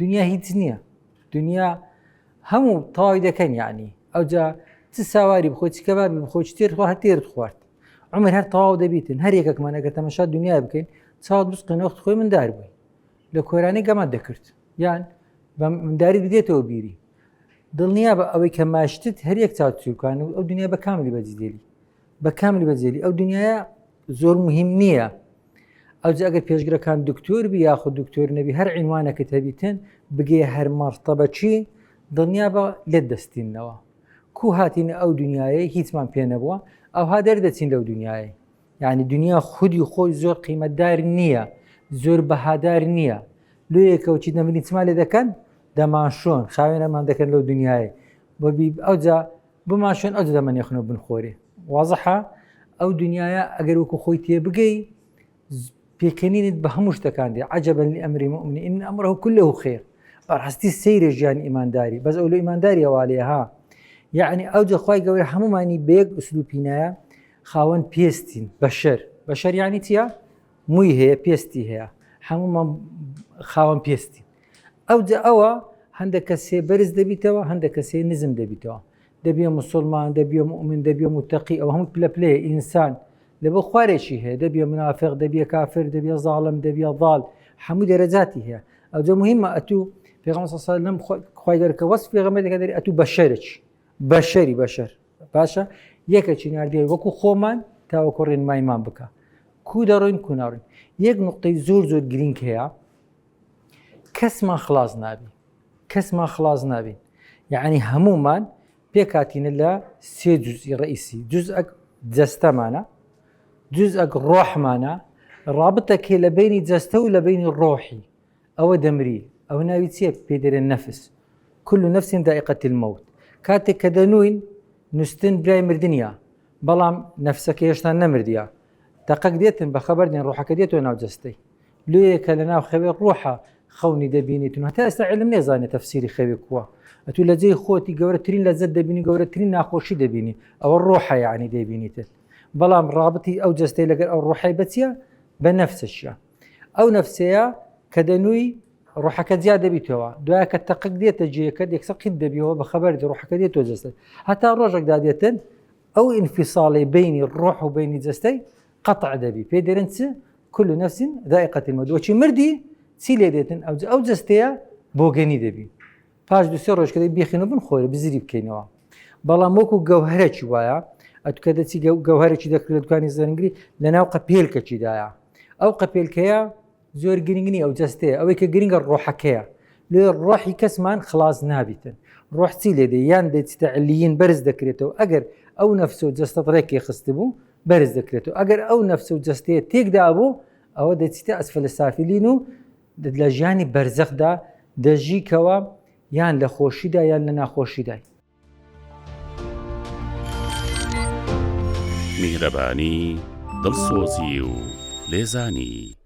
دنیا هیچ نییە دنیا هەموو تەواوی دەکەن یعنی ئەوجا چ ساواری بخۆی چ کەبابی بخۆی چ تێر خوا هەر تێرت خوارد عمر هەر تەواو دەبیتن هەر یەکێکمان ئەگەر تەمەشا دنیا بکەین چاوت بسقێنە وەخت خۆی مندار بووی لە کۆرانی گەمەت دەکرد یان بە منداری بدێتەوە بیری دڵنیا بە ئەوەی کە ماشتت هەر یەک چاو چوکان و ئەو دنیا بە کاملی بەجدێلی بە کاملی بەجێلی ئەو دنیاە زۆر مهم نییە ئەوجا ئەگەر پێشگرەکان دکتۆر بی یاخود دکتۆر نەبی هەر عینوانەکەت هەبیتن بگەیە هەر مەرتەبەکی دڵنیا بە لێت دەستینەوە کو هاتینە ئەو دنیایەی هیچمان پێ نەبووە ئەوها دەردەچین لەو دنیایەی یعنی دنیا خودی خۆی زۆر قیمەتدار نییە زۆر بەهادار نییە لۆیەکەوە چی دەمرین چما لێ دەکەن دەمانشۆن خاوێنەمان دەکەن لەو دنیای بۆ ئەوجا بمانشۆن ئەو دەمەنێخنەوە بنخۆرێ وازحە ئەو دنیاە ئەگەر وەکو خۆی تێبگەی پێکەنینت بە هەموو شتەکان دێ عجبا لأمر المؤمن إن أمره كله خير بەڕاستی سەیرە ژیانی ئیمانداری بەس ئەو لە ئیمانداری ئەوالێ ها یعنی ئەو جەخوای گەورە هەمومانی بەیەک ئوسلوپینایە خاوەن پێستین بەشەر بەشەر یعنی چییە مووی هەیە پێستی هەیە هەمومان خاوەن پێستی ئەو جە ئەوە هەندێک کەسێ بەرز دەبیتەوە هەندێک کەسێ نزم دەبیتەوە دەبیە مسلمان دەبیە مؤمن دەبیە متەقی ئەو هەموو پلە پلەیە ئینسان لە بۆ خوارێکی هەیە دەبیە منافق دەبیە کافر دەبیە زاڵم دەبیە ضال هەموو دەرەجاتی هەیە ئەوجە مهمە ئەتوو پێغەمبەر صلی الله علیه و سلم خوای گەورە کە وەصف پێغەمبەر دەکات دەری ئەتوو بەشەرێکی بەشەری بەشەر باشە یەکەکی ناردیە وەکو خۆمان تاوەکو ڕێنماییمان بکە کو دەڕۆین کو ناڕۆین یەک نقطەی زۆر زۆر گرنگ هەیە کەسمان خلاص نابی کەسمان خلاص نابین یعنی هەمومان پێکهاتینە لە سێ جزئی ڕئیسی جزئەک جەستەمانە جزئەک ڕۆحمانە ڕابتەکێ لە بینی جەستە و لە بینی ڕۆحی ئەوە دەمری ئەوە ناوی چییە پێ دەرێن نەفس كل نفس ذائقة الموت کاتێک کە دەنوین نوستن برای مردنیە بەڵام نەفسەکە هێشتا نەمردیە دەقەک دێتن بە خەبەر دێن ڕۆحەکە دێتەوە ناو جەستەی لۆیە کە لە ناو خەوێ ڕۆحە خەونی دەبینیتن هەتا ئێستا علم نێزانێت تەفسیری خەوێ کووە ئەتو لە جێی خۆتی گەورەترین لەزەت دەبینی گەورەترین ناخۆشی دەبینی ئەوە ڕۆحە یعنی دەبینیتن بەڵام ڕابطی ئەو جەستەی لەگەر ئەو ڕۆحی بەچیە بە نەفسەشە ئەو نەفسەیە کە دەنووی ڕۆحەکە جیا دەبیتەوە دوای کە تەقک دێتە جێیەکە یەکسەر قیت دەبیەوە بە خەبەر ڕۆحەکە دێتەوە جەستە هەتا ڕۆژێکدا دێتن ئەو ئینفیساڵی بینی ڕۆح و بینی جەستەی قەتع دەبی پێی دەرن چ كل نفس ذائقة الموت وەچی مردی چی لێ دێتن ئەو ئەو جەستەیە بۆگەنی دەبی پاش دو سێ ڕۆژ کە بیخینەوە بن خۆرە بزری بکەینەوە بەڵام وەکو گەوهرەکی وایە ئەتوکە دەچی گەوهرێکی دەکرد لە دوکانی زەرنگری لە ناو قەپێلکەکیدایە ئەو قەپێلکەیە زۆر گرنگ نیە ئەو جەستەیە ئەوەی کە گرنگە ڕۆحەکەیە لێ ڕۆحی کەسمان خلاص نابیتن ڕۆح چی لێ دێ یان دەچیتە علیین بەرز دەکرێتەوە ئەگەر ئەو نەفس و جەستەت ڕێکی خستبوو بەرز دەکرێتەوە ئەگەر ئەو نەفس و جەستەیە تێکدا بوو ئەوە دەچیتە ئەسفل سافلین و لە ژیانی بەرزەخدا دەژیکەوە یان لە خۆشیدا یان لە ناخۆشیدای. میهرەبانی، دڵسۆزی و لێزانی.